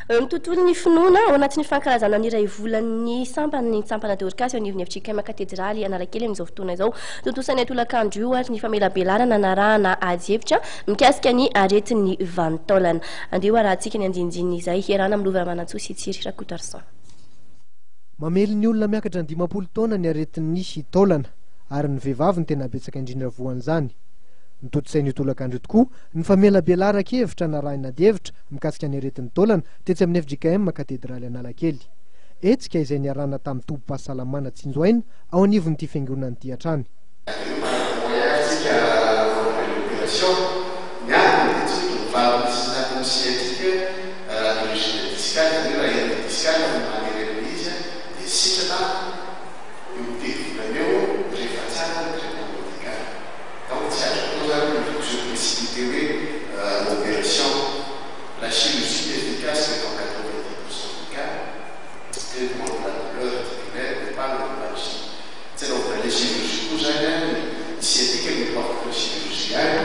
Ny tontolon'ny finoana, ao anatin'ny fankalazana ny iray volan'ny sampan'ny sampana Dorcas eo anivon'ny fjkm Katedraly Analakely amin'izao fotoana izao. Tontosaina tolakandro io ary ny famelabelarana narahana ady hevitra mikasika ny aretin'ny vanin-taolana. Andeha ho arahantsika ny andinindininy izay iarahana amin'ny Lova Ramanantsoa sy Tsiry Rakotoarison. Mamely ny olona miakatra ny 50 taona ny aretin'ny taolana ary ny vehivavy no tena betsaka indrindra voan'izany. Notontosaina io tolakandro io tokoa ny famelabelaran-kevitra narahina ady hevitra mikasika ny aretin'ny taolana tetsy amin'ny fjkm Katedraly Analakely. Hetsika izay niarahana tamin'ny tobim-pahasalamana Tsinjo Aina ao anivon'ity fiangonana ity hatrany. Io manana moyen antsika hanaovana ilay opération. Ny antony dia tsotra, ny valopy sy ny akon'ny sciatique raha d'origine discale, izany hoe raha hernie discale no manery an'ilay izy dia sitrana eo telo volana eo rehefa tsara ny traitement médical. Donc tsy azo atao zany ny se précipiter hoe opération. La chirurgie n'est efficace que dans 90% des cas, traitement de la douleur articulaire mais pas la lombalgie. Tsy anaovana ilay chirurgie koa zany an, ny sciatique mety ho afaka chirurgie ihany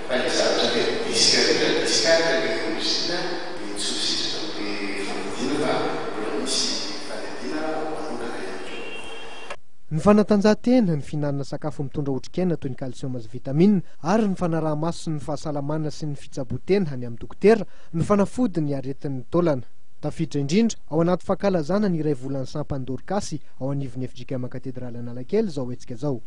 fa ilay zavatra ilay disque rehetra, discale ilay origine dia tsy ho sitrana amin'ilay fandidiana fa mbola misy fandidiana manokana ihany koa. Ny fanatanjahantena, ny fihinanana sakafo mitondra otrikaina toy ny calcium sy vitamine ary ny fanaraha-maso sy ny fahasalamana sy ny fitsaboan-tena any amin'ny dokotera no fanafody ny aretin'ny taolana. Tafiditra indrindra ao anaty fankalazana ny iray volan'ny sampan'ny Dorkasy ao anivon'ny fjkm Katedraly Analakely izao hetsika izao.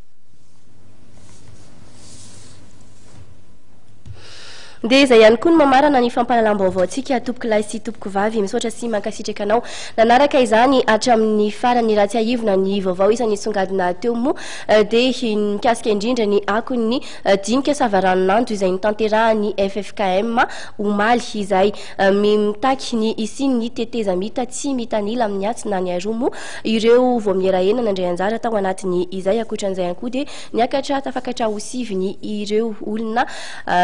Dia izay ihany koa no mamarana ny fampahalalam-baovaontsika tompokolahy sy tompokovavy. Misaotra sy mankasitraka anao nanaraka izany hatramin'ny farany. Raha tsiahivina ny vaovao isan'ny nisongadina teo moa dia mikasika indrindra ny akon'ny dinika savaranonando izay notanterahan'ny ffkm omaly izay mitaky ny hisian'ny tetezamita tsy mitanila amin'ny atsy na ny aroa moa ireo vaomiera enina nandray anjara tao anatin'ny izay. Ankoatran'izay ihany koa dia niakatra tafakatra ho sivy ny ireo olona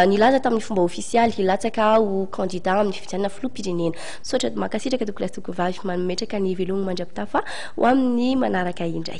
Nilaza tamin'ny fomba ofisialy hilatsaka ho kandida amin'ny fifidianana filoham-pirenena. Misaotra, mankasitraka Tompokolahy sy Tompokovavy, mametraka ny velogno mandra-pitafa ho amin'ny manaraka indray.